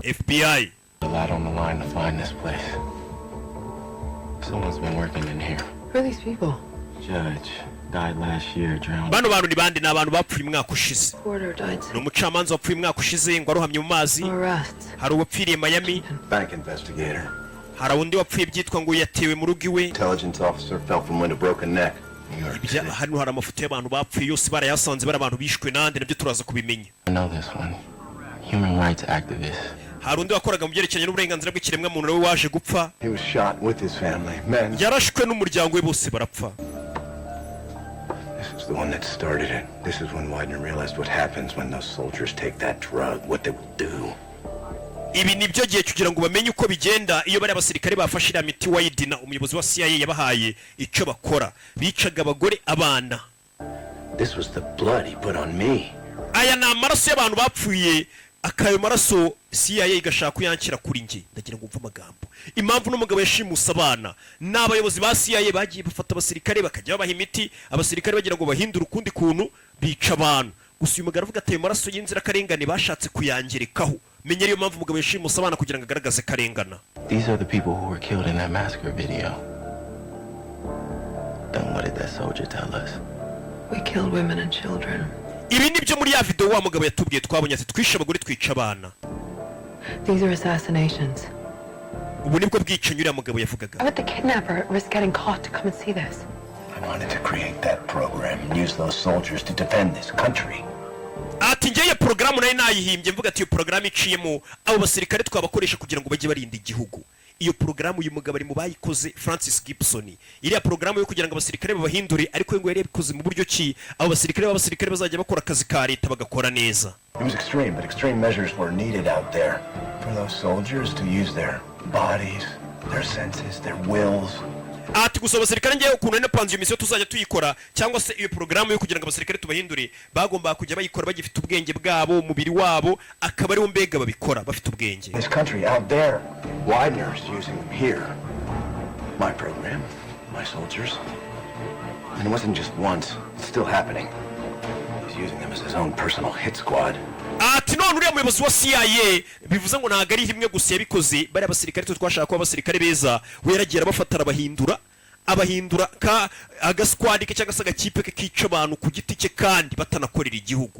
FBI. A lot on the line to find this place. Someone's been working in here. Who are these people? Judge died last year, drowned. Bano bantu ni bande? Ni abantu bapfuye umwaka ushize. Porter died. Ni umucamanza wapfuye umwaka ushize ngo arohamye mu mazi. Arrests. Hari uwapfiriye Miami. Bank investigator. Hari undi wapfuye byitwa ngo yatewe mu rugo iwe. Intelligence officer fell from window, broken neck. New York City. Hano hari amafoto y'abantu bapfuye, yose barayasanze. Bari abantu bishwe nande? Nabyo turaza kubimenya. I know this one. Human rights activist. Hari undi wakoraga mu byerekeranye n'uburenganzira bw'ikiremwamuntu, nawe waje gupfa. He was shot with his family. Men. Yarashwe n'umuryango we, bose barapfa. This is the one that started it. This is when Widener realized what happens when those soldiers take that drug, what they will do. Ibi ni byo gihe kugira ngo bamenye uko bigenda iyo bari abasirikare bafashe iriya miti Widener, umuyobozi wa CIA, yabahaye, icyo bakora. Bicaga abagore, abana. This was the blood he put on me. Aya ni amaraso y'abantu bapfuye, akayo maraso CIA igashaka kuyanshyira kuri njye. Ndagira ngo umve amagambo. Impamvu n'umugabo yashimuse abana ni abayobozi ba CIA bagiye bafata abasirikare, bakajya babaha imiti, abasirikare bagira ngo bahindure ukundi kuntu bica abantu. Gusa uyu mugabo aravuga ati ayo maraso y'inzirakarengane bashatse kuyangerekaho. Menya ariyo mpamvu umugabo yashimuse abana, kugira ngo agaragaze karengana. These are the people who were killed in that massacre video. Then what did that soldier tell us? We killed women and children. Ibi ni byo muri ya video wa mugabo yatubwiye twabonye, ati twishe abagore, twica abana. These are assassinations. Ubu nibwo bwicanyi uriya mugabo yavugaga. Why would the kidnapper risk getting caught to come and see this? I wanted to create that program and use those soldiers to defend this country. Ati ngewe porogaramu nari nayihimbye, mvuga ati iyo porogaramu iciyemo, abo basirikare twabakoresha kugira ngo bajye barinda igihugu. Iyo porogaramu uyu mugabo ari mu bayikoze, Francis Gibson. Iriya porogaramu yo kugira ngo abasirikare babahindure, ariko we ngo yari yabikoze mu buryo ki abo basirikare b'abasirikare bazajya bakora akazi ka leta, bagakora neza. It was extreme, but extreme measures were needed out there for those soldiers to use their bodies, their senses, their wills. Ati gusa abasirikare, ngewe ukuntu nari napanze iyo misiyo tuzajya tuyikora, cyangwa se iyo porogaramu yo kugira ngo abasirikare tubahindure, bagombaga kujya bayikora bagifite ubwenge bwabo, umubiri wabo akaba ariwo mbega babikora bafite ubwenge. This country out there, Widener's using them here. My program, my soldiers. And it wasn't just once, it's still happening. He's using them as his own personal hit squad. Ati none uriya muyobozi wa CIA, bivuze ngo ntabwo ari rimwe gusa yabikoze. Bariya basirikare twe twashaka kuba abasirikare beza, we yaragiye arabafata, arabahindura, abahindura ka agasquad ke cyangwa se agakipe ke kica abantu ku giti cye kandi batanakorera igihugu.